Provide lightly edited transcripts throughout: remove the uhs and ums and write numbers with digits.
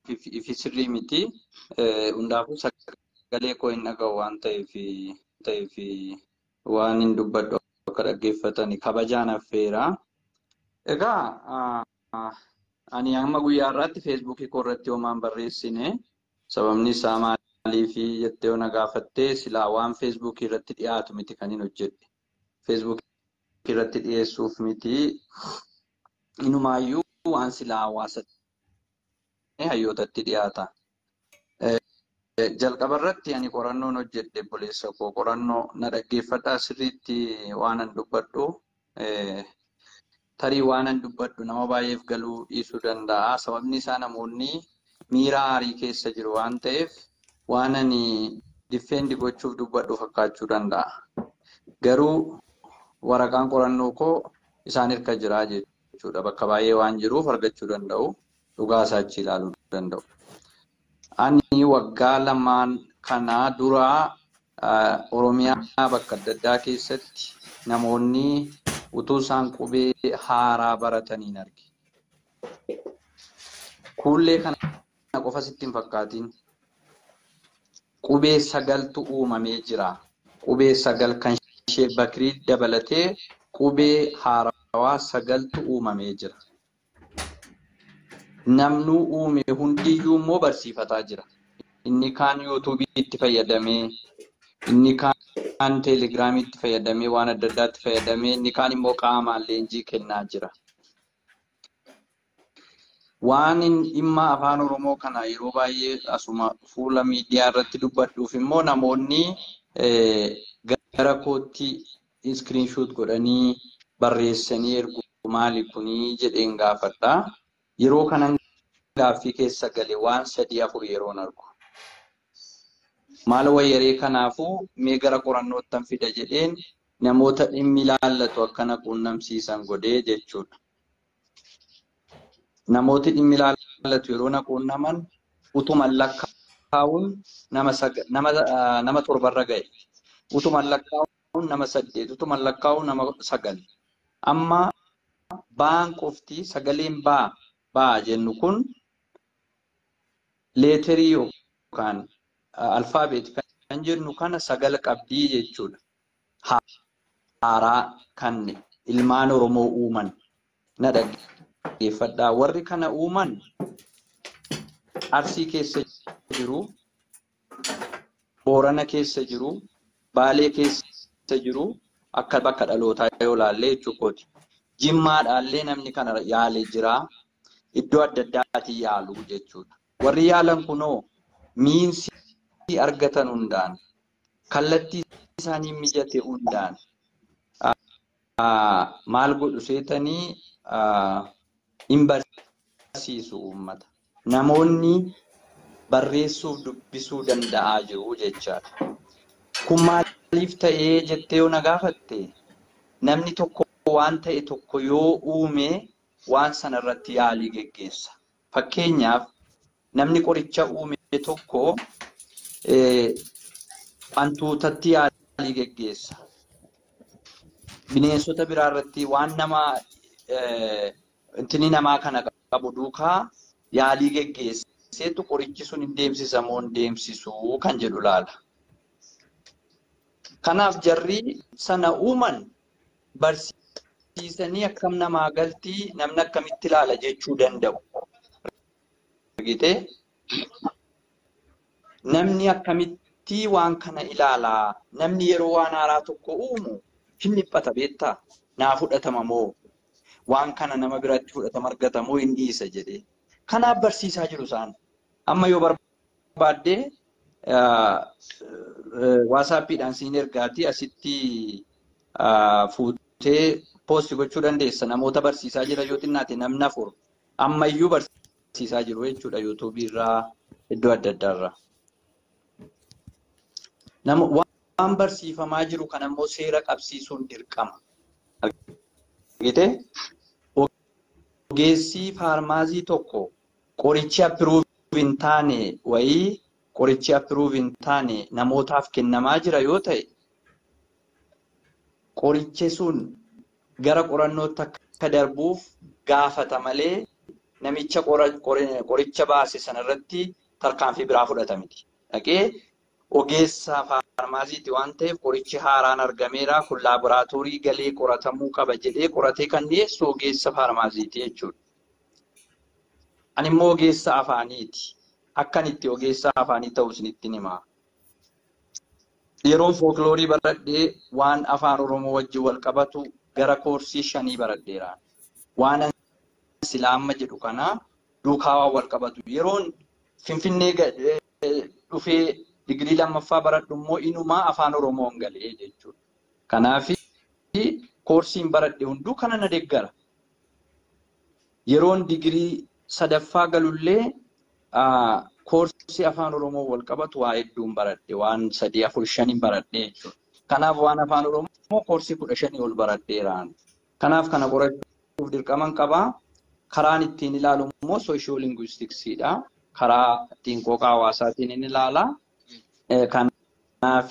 Ifi sirrii miti. Hundaafuu sagalee koo hin dhaga'u waan ta'eef waan hin dubbadhu akka dhaggeeffatani kabajaan affeera. Egaa ani amma guyyaa har'aatti Feesbuukii koo irratti homaan barreessine, sababni isaa maaliif jettee yoo na gaafattee, silaa waan Feesbuukii irratti dhiyaatu miti kan hin hojjedhe. Feesbuukii irratti dhiyeessuuf miti. Inumaayyuu waan silaa hawaasatti hayyootatti dhiyaata. Jalqaba irratti ani qorannoon hojjedhe, obboleessa koo, qorannoo na dhaggeeffadhaa sirriitti. Waan an dubbadhu, tarii waan an dubbadhu nama baay'eef galuu dhiisuu danda'a. Sababni isaa namoonni miira aarii keessa jiru waan ta'eef waan ani defend gochuuf dubbadhu fakkaachuu danda'a. Garuu waraqaan qorannoo koo isaan harka jira jechuudha. Bakka baay'ee waan jiruuf argachuu danda'u. Dhugaa isaa achi ilaaluu danda'u. Ani waggaa 2n kana dura Oromiyaa bakka adda addaa keessatti namoonni utuu isaan qubee haaraa barataniin arge. Kuullee kana qofa sitti hin fakkaatin. Qubee sagaltu uumamee jira. Qubee 9 kan ishee Bakrii dabalatee qubee haarawaa sagaltu uumamee jira. Namnuu uume hundiyyuu immoo barsiifataa jira. Inni kaan Yuutuubii itti fayyadamee, inni kaan Teelegiraamii itti fayyadamee, waan adda addaatti fayyadamee, inni kaan immoo qaamaan leenjii kennaa jira. Waan dhimma afaan Oromoo kana yeroo baay'ee asuma fuula miidiyaa irratti dubbadhuuf immoo namoonni gara kootti screenshot godhanii barreessanii ergu, maali kunii jedheen gaafadha. Yeroo kanan gaaffii keessa gale waan sadii afur yeroon argu. Maal wayyaree, kanaafuu mee gara qorannootti fida jedheen namoota dhimmi ilaallatu akkana quunnamsiisan godhee jechuudha. Namooti dhimmi ilaallatu yeroo na quunnaman utuma lakkaa'uun nama torbarra ga'e. Utuma lakkaa'uun nama saddeet, utuma lakkaa'uun nama sagal. Amma baan qofti, sagaleen baa baa jennu kun letterii yookaan alphabet kan jennu kana sagal qabdii jechuudha. Haaraa kan ilmaan Oromoo uuman, na dhaggeeffadhaa. Warri kana uuman Arsii keessa jiru, Boorana keessa jiru, Baalee keessa jiru, akka bakka dhalootaa yoo ilaalle jechuudha. Jimmaadhaallee namni kana yaalee jira. Iddoo adda addaatii yaalu jechuudha. Warri yaalan kunoo means argatan hundaan, kallattii isaanii mijate hundaan maal godhu seetanii, hin barsiisu uummata. Namoonni barreessuuf dubbisuu danda'aa jiru jechaadha. Kun maaliif ta'ee jettee yoo na gaafatte, namni tokko waan ta'e tokko yoo uume waan sana irratti yaalii geggeessa. Fakkeenyaaf, namni qoricha uume tokko hantuutatti yaalii geggeessa. Bineensota biraa irratti waan nama intini namaa kana qabu duukaa yaalii geggeesseetu qorichi sun hin deemsisa moo hin deemsisu kan jedhu laala. Kanaaf jarri sana uuman barsiisanii akkam namaa galtii, namni akkamitti ilaala jechuu danda'u. Argitee? Namni akkamitti waan kana ilaalaa? Namni yeroo waan haaraa tokko uumu hin dhiphata, beektaa? Naa fudhatama moo? Waan kana nama biratti fudhatama argata moo hin dhiisa jedhee. Kanaaf barsiisaa jiru isaan. Amma yoo barbaaddee WhatsAppiidhaan siin ergaati, asitti fuutee post gochuu dandeessa. Namoota barsiisaa jira, yoo xinnaate namni afur ammayyuu barsiisaa jiru jechuudha, Yuutuubii irraa, iddoo adda addaarraa. Nama waan barsiifamaa jiru kan ammoo seera qabsiisuun dirqama. Argitee? Ogeessi faarmaasii tokko qorichi approve hin taane wayii, qorichi approve hin taane namootaaf kennamaa jira yoo ta'e, qorichi sun gara qorannootti akka darbuuf gaafata malee namicha qoricha baase sanarratti tarkaanfii biraa fudhata miti. Dhaqee ogeessa faarmaasiiti waan ta'eef qorichi haaraan argameera kun laaboraatoorii galee qoratamuu qaba jedhee qoratee kan dhiyeessu ogeessa faarmaasiiti jechuudha. Ani immoo ogeessa afaaniiti. Akkan itti ogeessa afaanii ta'u isinitti himaa. Yeroon fookiloorii baradhee waan afaan Oromoo wajjin wal qabatu gara koorsii 5 baradheera. Waan silaa amma jedhu kana duukaa waan wal qabatu. Yeroon Finfinnee dhufee digirii 2ffaa baradhu immoo inumaa afaan Oromoon galee jechuudha. Kanaaf koorsiin baradhe hunduu kana na deeggara. Yeroon digirii 3ffaa galullee koorsii afaan Oromoo wal qabatu waa hedduun baradhe waan 3, 4, 5 baradhe jechuudha. Kanaaf waan afaan Oromoo koorsii 15 ol baradheera. Kanaaf kana qorachuuf dirqaman qabaa. Karaan ittiin ilaalu immoo soosiyoolinguistiksiidha. Karaa ittiin qooqa hawaasaatiin inni ilaala. Kanaaf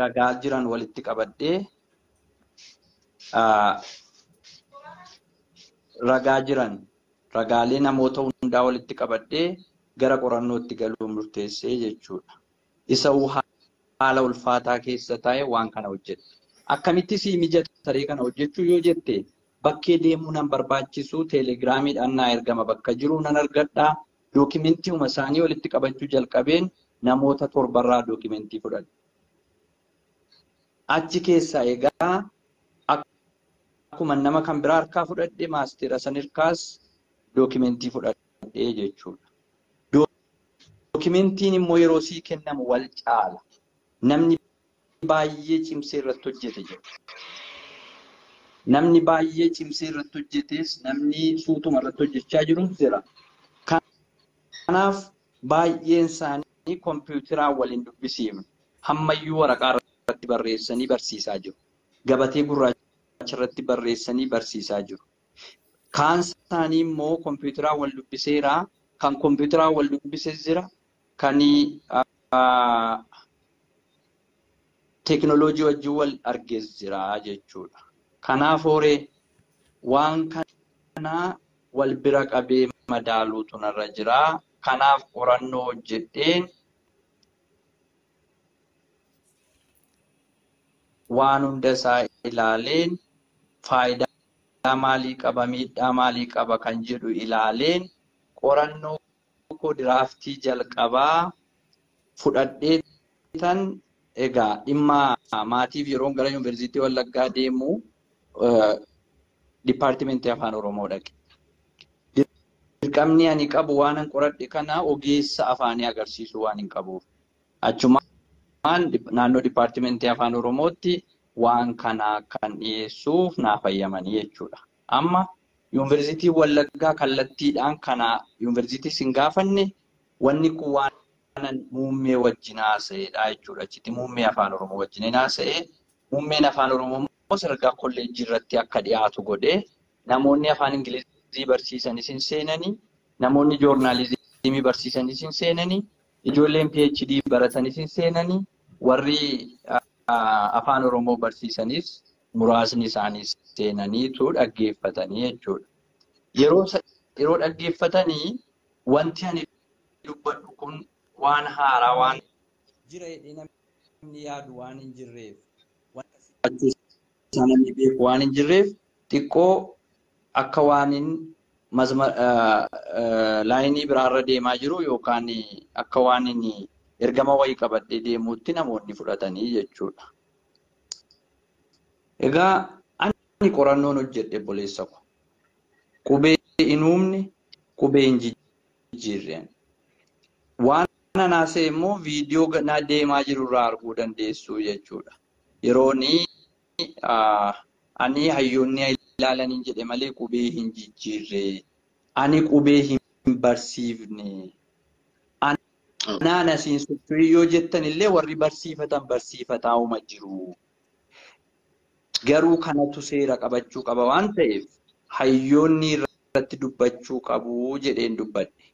ragaa jiran walitti qabadhee ragaa jiran ragaalee namoota hundaa walitti qabadhee gara qorannootti galuu murteessee jechuudha. Isa haala ulfaataa keessa taa'e waan kana hojjete. Akkamitti sii mijata saree kana hojjechuu yoo jette bakkee deemuu nan barbaachisu teelegiraamiidhaan naa ergama bakka jiru nan argadhaa. Dookimentii isaanii walitti qabachuu jalqabeen namoota 7 dookimentii fudhadhe. Achi keessaa egaa akkuma nama kan biraa harkaa fudhadhe maastera san harkaas dookimentii fudhadhe jechuudha. Dookimentiin immoo yeroo sii kennamu wal caala. Namni baay'ee cimsee irratti hojjete jira. Namni baay'ee cimsee irratti hojjetes namni suutuma irratti hojjechaa jirus jira. Kanaaf baay'een isaanii kompiitaraan waliin dubbisiifnu. Hammayyuu waraqaa irratti barreessanii barsiisaa jiru. Gabatee gurraacha irratti barreessanii barsiisaa jiru. Kaan isaanii immoo kompiitaraan wal dubbiseera. Kan kompiitaraan wal dubbises jira. Kan teekinooloojii wajjin wal arges jira jechuudha. Kanaaf horee waan kana wal bira qabee madaaluutu narra jira. Kanaaf qorannoo hojjedheen waan hunda isaa ilaaleen faayidaa maalii qaba miidhaa maalii qaba kan jedhu ilaaleen qorannoo koo diraaftii jalqabaa fudhadhee tan egaa dhimma maatiif yeroon gara yuunivarsiitii Wallaggaa deemu dipaartimentii afaan Oromoo dhaqe. Dirqamni ani qabu waan an qoradhe kana ogeessa afaanii agarsiisuu waan hin qabuuf. Achumaan naannoo dipaartimentii afaan Oromootti waan kana kan dhiyeessuuf naa fayyamanii jechuudha. Amma yuunivarsiitii Wallaggaa kallattiidhaan kana yuunivarsiitii sin gaafanne wanni kun waan muummee wajjin haasa'edha jechuudha. Achitti muummee afaan Oromoo wajjin haasa'e. Muummeen afaan Oromoo immoo sadarkaa kolleejjii irratti akka dhiyaatu godhee namoonni afaan Ingilizii barsiisanis hin seenanii, namoonni joornaalizimii barsiisanis hin seenanii, ijoolleen PhD baratanis hin seenanii, warri afaan Oromoo barsiisanis muraasni isaanii seenaniitu dhaggeeffatanii jechuudha. Yeroo dhaggeeffatanii wanti ani dubbadhu kun waan haaraa waan jira jedhee namni yaadu waan hin jirreef namni beeku waan hin jirreef xiqqoo akka waan hin laayinii biraarra deemaa jiru yookaan akka waan hin ergama wayii qabadhee deemuutti namoonni fudhatanii jechuudha. Egaa ani qorannoon hojjedhe obboleessa ko. Qubee hin uumne, qubee hin jijjiirre. Waan anaasee immoo viidiyoo deemaa jiru irraa arguu dandeessu jechuudha. Yerooni ani hayyoonni ilaalaniin jedhe malee qubee hin jijjiirre. Ani qubee hin barsiifne. Anaan asiin socho'ii yoo jettan illee warri barsiifatan barsiifataa uma jiru. Garuu kanatu seera qabachuu qaba waan ta'eef hayyoonni irratti dubbachuu qabu jedheen dubbadhe.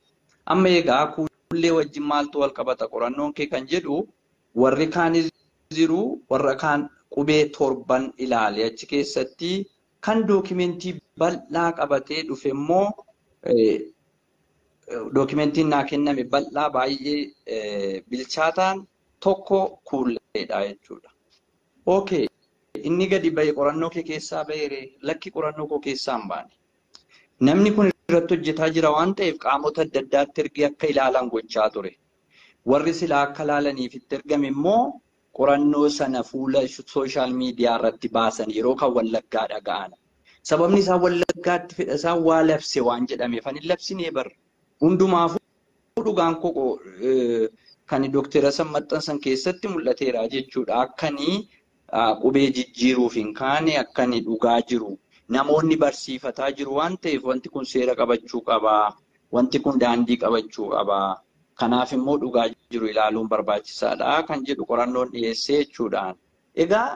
Amma egaa kuullee wajjin maaltu wal qabata qorannoon kee kan jedhu warri kaanis jiru warra kaan qubee 7 ilaale achi keessatti Kan dookimentii bal'aa qabatee dhufe immoo dookimentiin naa kenname bal'aa baay'ee bilchaataan tokko Kuulleedha jechuudha. Okay, inni gadi bahe qorannoo kee keessaa baheere? Lakki, qorannoo koo keessaa hin baane. Namni kun irratti hojjetaa jira waan ta'eef qaamota adda addaatti ergee akka ilaalan gochaa ture. Warri silaa akka ilaalaniif itti ergame immoo qorannoo sana fuula social media irratti baasan yeroo kan Wallaggaa dhaga'an. Sababni isaa Wallaggaatti fedha isaa waa labse waan jedhameef ani labsinee barra. Hundumaafuu dhugaan koo kan Dooktara san maxxansan keessatti mul'ateera jechuudha. Akkanii qubee jijjiiruuf hin kaane, akkanii dhugaa jiru. Namoonni barsiifataa jiru waan ta'eef wanti kun seera qabachuu qabaa. Wanti kun daandii qabachuu qabaa. Kanaaf immoo dhugaa jiru ilaaluun barbaachisaadha kan jedhu qorannoon dhiyeessee jechuudhaan. Egaa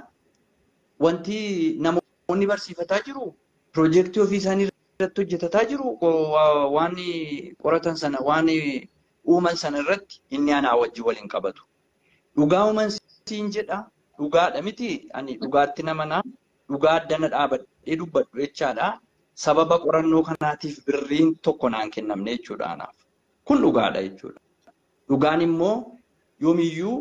wanti namoonni barsiifataa jiru, piroojeektii ofii isaanii irratti hojjetataa jiru, waan qoratan sana, waan uuman sana irratti inni anaa wajjin waliin qabatu. Dhugaa uuman siin jedha, dhugaadha miti, ani dhugaatti namanaa, dhugaa addana dhaabadhee dubbadhu jechaadha. Sababa qorannoo kanaatiif birriin tokko naan kennamne jechuudha anaaf. Kun dhugaadha jechuudha. Dhugaan immoo yoomiyyuu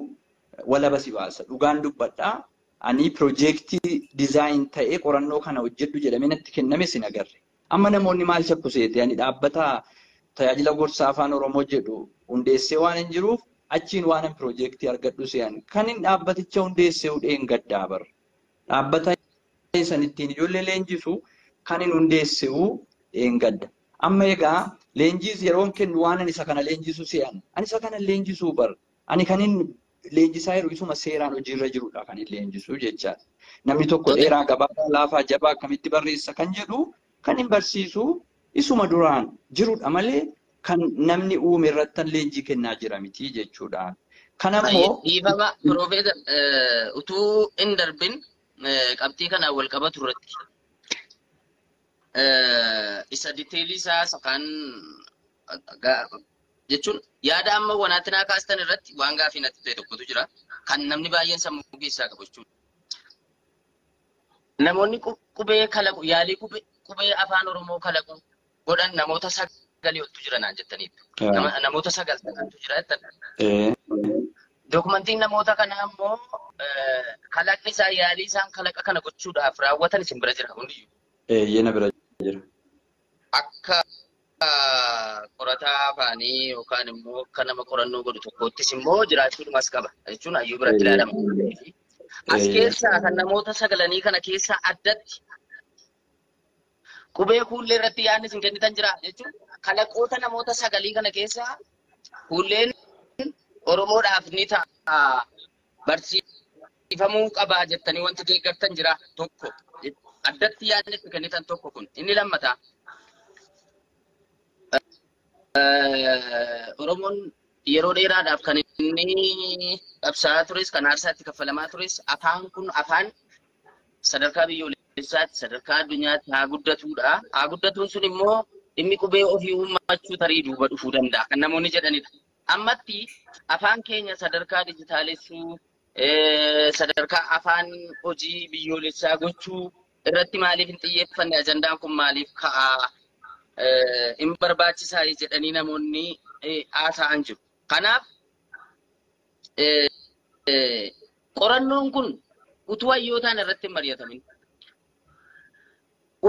walaba si baasa. Dhugaan dubbadhaa. Ani piroojeektii design ta'ee qorannoo kana hojjedhu jedhamee natti kenname sin agarre. Amma namoonni maal shakku seete? Ani dhaabbata tajaajila gorsaa afaan Oromoo jedhu hundeessee waan hin jiruuf achiin waan hin piroojeektii argadhu se'an. Kan hin dhaabbaticha hundeessee hudheen gaddaa bara. Dhaabbata san ittiin ijoollee leenjisu kan hin hundeessee hudheen gadda. Amma egaa leenjiis yeroon kennu waan ani isa kana leenjisu se'an. Ani isa kana leenjisuu bara. Ani kan hin leenjisaa jiru isuma seeraan hojiirra jirudha kan hin leenjisu jechaadha. Namni tokko dheeraa, gabaabaa, laafaa, jabaa akkamitti barreessa kan jedhu kan hin barsiisu isuma duraan jirudha malee kan namni uume irratti leenjii kennaa jira miti jechuudha. Kanammoo Dhiifama, Piroofeesar, utuu hin darbin qabxii kanaan wal qabatu irratti isa detail isaa isa kan jechuun yaada amma wanaatti naa kaastan irratti waan gaafii natti ta'e tokkotu jira, kan namni baay'een sammuu keessaa qabu jechuudha. Namoonni qubee kalaqu, yaalii qubee afaan Oromoo kalaqu godhan namoota sagalii oltu jira naan jettaniitu. Namoota 9 ta'antu jira jettan. Dookumentiin namoota kanaa immoo kalaqni isaa, yaalii isaan kalaqa kana gochuudhaaf raawwatan isin bira jira hundiyyuu. Eeyyee, na bira jira. Akka qorataa afaanii yookaan immoo akka nama qorannoo godhu tokkottis immoo jiraachuudhumas qaba jechuun hayyuu biratti ilaalama. As keessaa kan namoota sagalanii kana keessaa addatti qubee Kuullee irratti yaadni isin kennitan jira jechuun, kalaqoota namoota sagalii kana keessaa Kuulleen Oromoodhaaf ni ta'a, barsiifamuu qaba jettanii wanti deeggartan jira tokko. Addatti yaadni itti kennitan tokko kun. Inni lammataa, Oromoon yeroo dheeraadhaaf kan inni qabsaa'aa tures, kan aarsaatti kaffalamaa tures, afaan kun afaan sadarkaa biyyoolessaatti, sadarkaa addunyaatti haa guddatudha. Haa guddatuun sun immoo dhimmi qubee ofii uummachuu tarii duuba dhufuu danda'a kan namoonni jedhanidha. Ammatti afaan keenya sadarkaa dijitaalessuu, sadarkaa afaan hojii biyyoolessaa gochuu irratti maaliif hin xiyyeeffanne? Ajandaan kun maaliif ka'aa? Hin barbaachisaa jedhanii namoonni haasa'an jiru. Kanaaf qorannoon kun utuu hayyootaan irratti hin mari'atamin,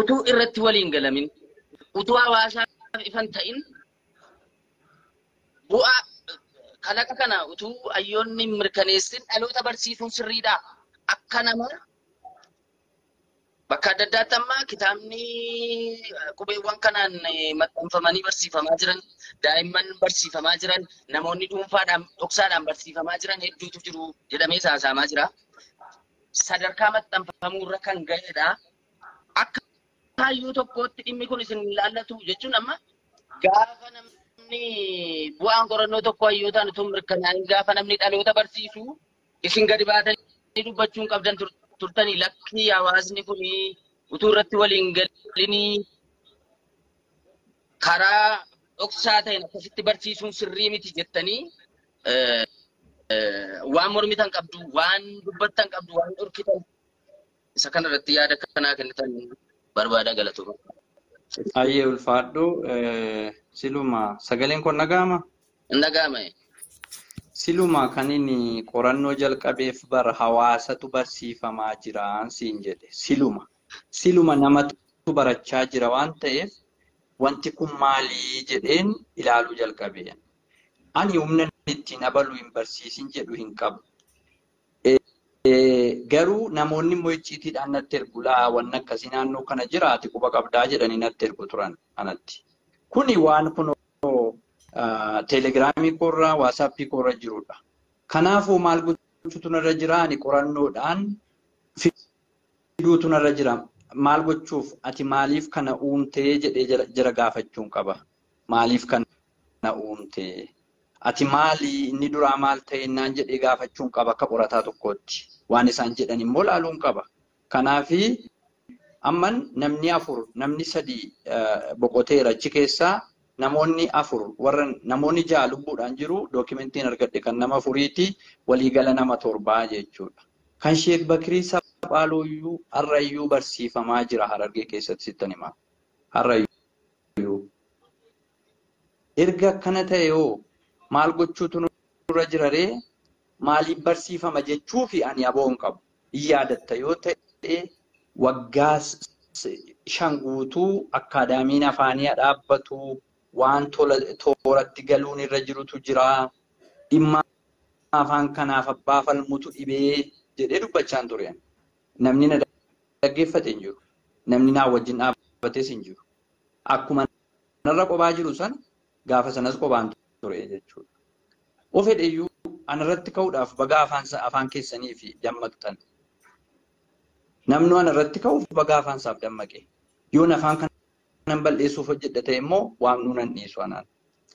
utuu irratti waliin galamin, utuu hawaasaaf ifan ta'in, bu'aa kalaqa kana utuu hayyoonni hin mirkaneessin dhaloota barsiisuun sirriidha? Akka nama bakka adda addaatti amma kitaabni qubeewwan kanaan maxxanfamanii barsiifamaa jiran, daa'imman barsiifamaa jiran, namoonni dhuunfaadhaan dhoksaadhaan barsiifamaa jiran hedduutu jiru jedhamee haasa'amaa jira. Sadarkaa maxxanfamuu irra kan ga'edha. Akka hayyuu tokkootti dhimmi kun isin ilaallatu jechuun, amma gaafa namni bu'aan qorannoo tokko hayyootaan utuu mirkanaa'in gaafa namni dhaloota barsiisu isin gadi baatanii dubbachuun qabdan turtanii, lakkii, hawaasni kun utuu irratti waliin galinii karaa dhoksaa ta'een akkasitti barsiisuun sirrii miti jettanii waan mormitan qabdu, waan dubbattan qabdu, waan dhorkitan isa kanarratti yaada kanaa kennitan. Barbaada galatooma. Ayyee ulfaadhu siluma sagaleen kun dhaga'ama? Hin dhaga'ama. Siluma kan inni qorannoo jalqabeef bara hawaasatu barsiifamaa jira siin jedhe. Siluma namatu barachaa jira waan ta'eef wanti kun maalii jedheen ilaaluu jalqabe. Ani humna ittiin abaluu hin barsiisin jedhu hin qabu. Garuu namoonni immoo icciitiidhaan natti ergu laa wanni akkasii naannoo kana jira ati quba qabdaa jedhanii natti ergu turan anatti. Kuni waan kun teelegiraamii koorraa waasaappii koorra jirudha. Kanaafuu maal gochuutu narra jira ani qorannoodhaan fiduutu narra jira. Maal gochuuf ati maaliif kana uumtee jedhee jara gaafachuun qaba. Maaliif kana uumtee? Ati maali inni duraa maal ta'e naan jedhee gaafachuun qaba akka qorataa tokkootti. Waan isaan jedhan immoo laaluun qaba. Kanaafi amman namni 4 namni 3 boqoteera achi keessaa namoonni 4 warra namoonni 6 lubbuudhaan jiru dookimentiin argadhe kan nama 4ti waliigala nama 7 jechuudha. Kan Sheek Bakrii Saphaalooyyuu har'ayyuu barsiifamaa jira Harargee keessatti sittan himaa. Har'ayyuu. Erga akkana ta'e hoo maal gochuutu nurra jira ree? Maaliif barsiifama jechuufi ani aboo hin qabu. Yaadatta yoo ta'e waggaa 5 guutuu akkaadaamiin afaanii dhaabbatu waan tooratti galuun irra jirutu jira. Dhimma afaan kanaaf abbaa falmutu dhibee jedhee dubbachaan ture. Namni na dhaggeeffate hin jiru. Namni naa wajjin dhaabbates hin jiru. Akkuma narra qobaa jiru sana gaafa sanas qobaan ture jechuudha. Of fedheyyuu anarratti ka'uudhaaf bagaa afaan keessanii fi dammaqxan. Namni anarratti ka'uuf bagaa afaan isaaf dammaqe. Yoon afaan kanan balleessuuf hojjedha ta'e immoo waamnuu nan dhiisu anaan.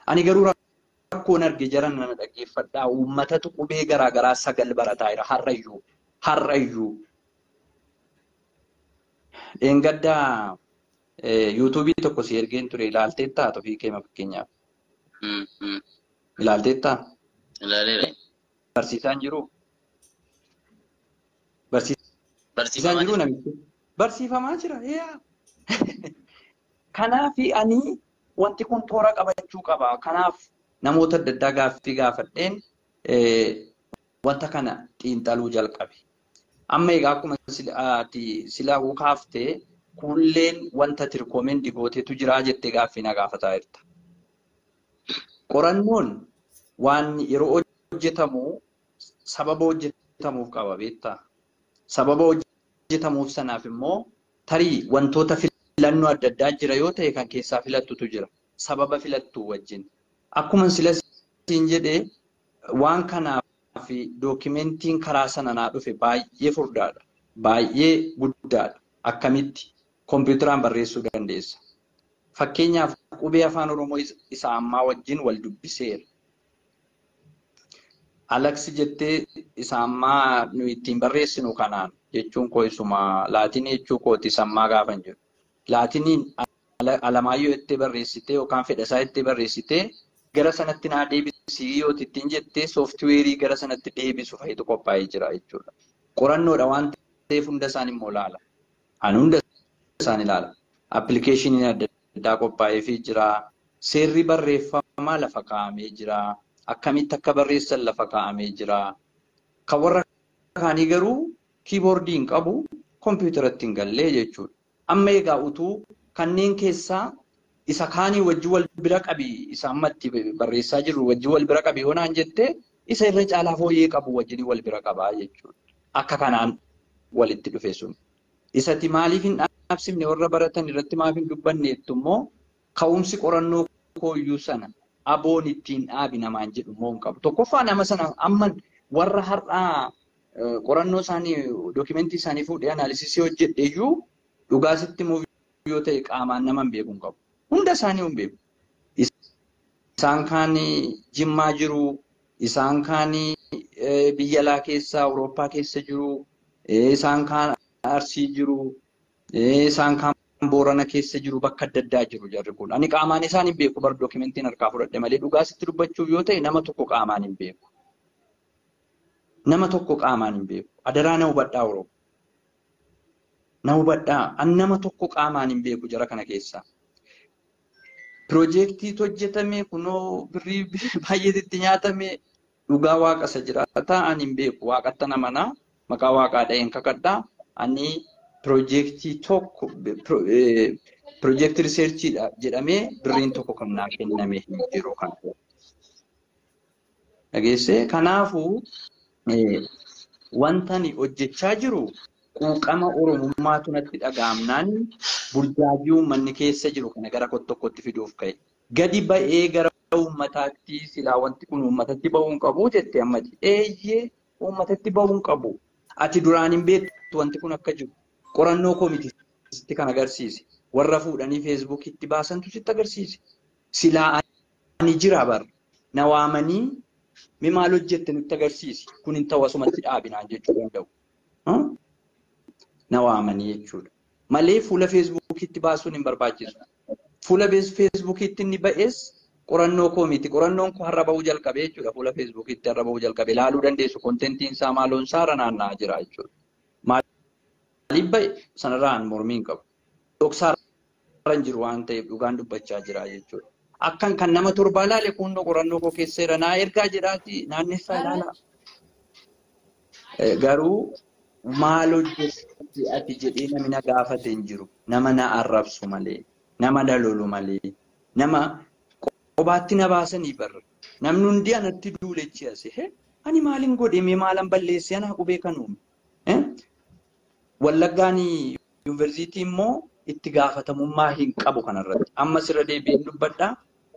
Ani garuu rakkoon arge jaran nana dhaggeeffadhaa. Uummatatu qubee garaagaraa 9 barataa jira har'ayyuu. Har'ayyuu. Dheengaddaa yuutuubii tokko si ergeen ture ilaalteettaa ofii keema fakkeenyaaf. Ilaalteettaa? Ilaaleera. Barsiisaan jiruu? Barsiisaan jiruu namichi? Barsiifamaa jira. Kanaaf ani wanti kun toora qabachuu qaba. Kanaaf namoota adda addaa gaaffii gaafadheen wanta kana xiinxaluu jalqabe. Amma egaa akkuma silaa kaaftee kuulleen wanta tirkoomendi gooteetu jira jettee gaaffii na gaafataa jirta. Qorannoon waan yeroo hojjetamu sababa hojjetamuuf qaba beektaa? Sababa hojjetamuuf sanaaf immoo tarii wantoota filannoo adda addaa jira yoo ta'e kan keessaa filattutu jira. Sababa filattu wajjin. Akkuma sila siin jedhee waan kanaaf dookimentiin karaa sana naa dhufe baay'ee furdaadha. Baay'ee guddaadha. Akkamitti kompiitaraan barreessuu dandeessa. Fakkeenyaaf qubee afaan Oromoo isa ammaa wajjin wal dubbiseera. Alaksi jettee isa ammaa nu ittiin barreessinu kanaan jechuun koo isuma laatinii jechuu kooti isa ammaa gaafan jedhu. Laatiniin Alamaayyoo jettee barreessitee yookaan Fedhasaa jettee barreessitee gara sanatti naa deebisii yoo ittiin jettee sooftiweerii gara sanatti deebisu fa'itu qophaa'ee jira jechuudha. Qorannoodha waan ta'eef hunda isaan immoo ilaala. Ani hunda isaan ilaala. Appilikeeshiniin adda addaa qophaa'eefii jira. Seerri barreeffamaa lafa kaa'amee jira. Akkamitti akka barreessan lafa kaa'amee jira. Kan warra kaanii garuu kiiboordii hin qabu, kompiitaratti hin gallee jechuudha. Amma egaa utuu kanneen keessaa isa kaanii wajjin wal bira qabi, isa amma itti barreessaa jirru wajjin wal bira qabi yoo naan jettee isa irra caalaa fooyyee qabu wajjin wal bira qabaa jechuudha. Akka kanaan walitti dhufe sun. Isatti maaliif hin dhaabsifne warra baratan irratti maaf hin dubbanneettu immoo ka'umsi qorannoo kooyyuu sana aboon ittiin dhaabi namaan jedhu immoo hin qabu. Tokkoffaa nama sana amma warra har'aa qorannoo isaanii dookimentii isaanii fuudhee anaalisisii hojjedhe iyyuu dhugaasitti immoo yoo ta'e qaamaan nama hin beeku hin qabu. Hunda isaanii hin beeku. Isaan kaan Jimmaa jiru, isaan kaan biyya alaa keessa, Awurooppaa keessa jiru, isaan kaan Arsii jiru, isaan kaan Boorana keessa jiru, bakka adda addaa jiru jarri kun. Ani qaamaan isaan hin beeku bar dookimentiin harkaa fudhadhe malee dhugaasitti dubbachuuf yoo ta'e nama tokko qaamaan hin beeku. Nama tokko qaamaan hin beeku. Adaraa na hubadhaa Oromoo. Na hubadhaa, an nama tokko qaamaan hin beeku jara kana keessaa. Piroojeektiitu hojjetame kunoo birrii baay'eetti nyaatame dhugaa waaqa isa jiraataa ani hin beeku. Waaqatti namanaa maqaa waaqaa dha'een kakadhaa. Ani piroojeektii tokko piroojeektii riseerchiidha jedhamee birriin tokko kan naa kenname hin jiru kan. Dhageessee kanaafuu wanta ani hojjechaa jiru quuqama Oromummaatu natti dhaga'amnaan burjaajii uummanni keessa jiru kana gara tokkotti fiduuf ka'e. Gadi ba'ee gara uummataatti silaa wanti kun uummatatti ba'uu hin qabu jette ammati. Eeyyee uummatatti ba'uu hin qabu. Ati duraan hin beektu wanti kun akka jiru. Qorannoo koo miti sitti kan agarsiise. Warra fuudhanii feesbuukitti baasantu sitti agarsiise. Silaa ani jira bara. Na waamanii mi maal hojjette nutti agarsiisi. Kun hin ta'u asumatti dhaabinaan jechuu danda'u. Na waamanii jechuudha. Malee fuula feesbuukitti baasuun hin barbaachisu. Fuula feesbuukitti inni ba'es qorannoo koo miti. Qorannoon koo har'a ba'uu jalqabe jechuudha. Fuula feesbuukitti har'a ba'uu jalqabe. Ilaaluu dandeessu. Contentiin isaa maaloon isaa irra naanna'aa jira jechuudha. Maaliif ba'e sanarraa mormii hin qabu. Dhoksaa irra hin jiru waan ta'eef dhugaan dubbachaa jira jechuudha. Akkan kan nama torbaa ilaale kunnoo qorannoo koo keessa jira. Naa ergaa jedhaati naannessaa ilaalaa. Garuu maal hojjette ati jedhee namni na gaafate hin jiru. Nama na arrabsu malee, nama na lolu malee, nama qobaatti na baasanii barra. Namni hundi anatti duulechi ase. Ani maalin godhe mee maalan balleesse anaa qubee kan uume. Wallaggaan yuunivarsiitii immoo itti gaafatamummaa hin qabu kanarratti. Amma sirra deebi'een dubbadhaa.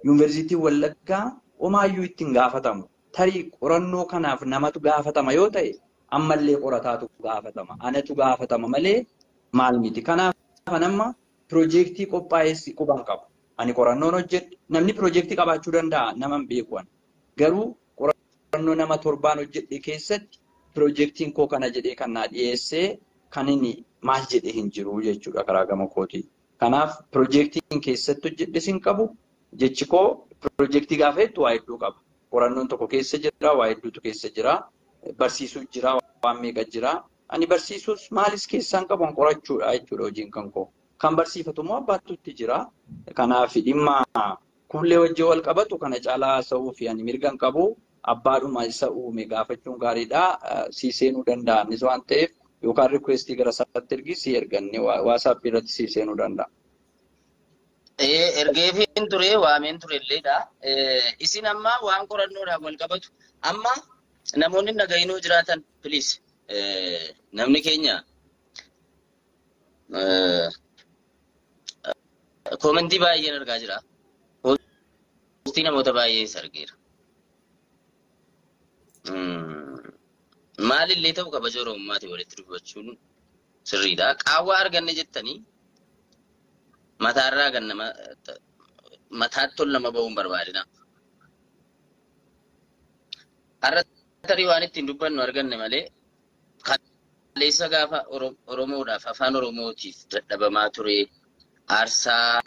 Yuunivarsiitiin Wallaggaa homaayyuu itti hin gaafatamu. Tarii qorannoo kanaaf namatu gaafatama yoo ta'e ammallee qorataatu gaafatama. Anatu gaafatama malee maal miti. Kanaaf amma piroojeektii qophaa'es quban qabu. Ani qorannoon hojjedhe. Namni piroojeektii qabaachuu danda'a nama hin beeku ani. Garuu qorannoo nama torbaan hojjedhe keessatti piroojeektiin koo kana jedhee kan naa dhiyeessee kan inni maal jedhee hin jiru jechuudha karaa gama kootii. Kanaaf piroojeektiin keessatti hojjedhes hin qabu. Jechi koo piroojeektii gaafa jettu waa hedduu qaba. Qorannoon tokko keessa jira, waa hedduutu keessa jira. Barsiisuu jira, waan meeqa jira. Ani barsiisuus maalis keessaan qabu an qorachuudha jechuudha hojiin kan koo. Kan barsiifatu immoo abbaattutti jira. Kanaaf dhimma kullee wajjin wal qabatu kana caalaa haasa'uu fi ani mirga hin qabu. Abbaadhuma isa uume gaafachuun gaariidha. Sii seenuu danda'a innis waan ta'eef yookaan requestii gara isaatti ergi si erganne WhatsAppii irratti sii seenuu danda'a. Ergeefiin ture waameen ture illeedha. Isin amma waan qorannoodhaan wal qabatu amma namoonni nagayinoo jiraatan, please, namni keenya commentii baay'een argaa jira. Postii namoota baay'ees argeera. Maalillee ta'u kabaja Oromummaatiin walitti dubbachuun sirriidha. Qaawwaa arganne jettanii mataarraa kan nama mataatti ol nama ba'uun barbaadina. Har'a tarii waan ittiin dubbannu arganne malee kaleessa gaafa Oromoodhaaf afaan Oromootiif dadhabamaa ture aarsaa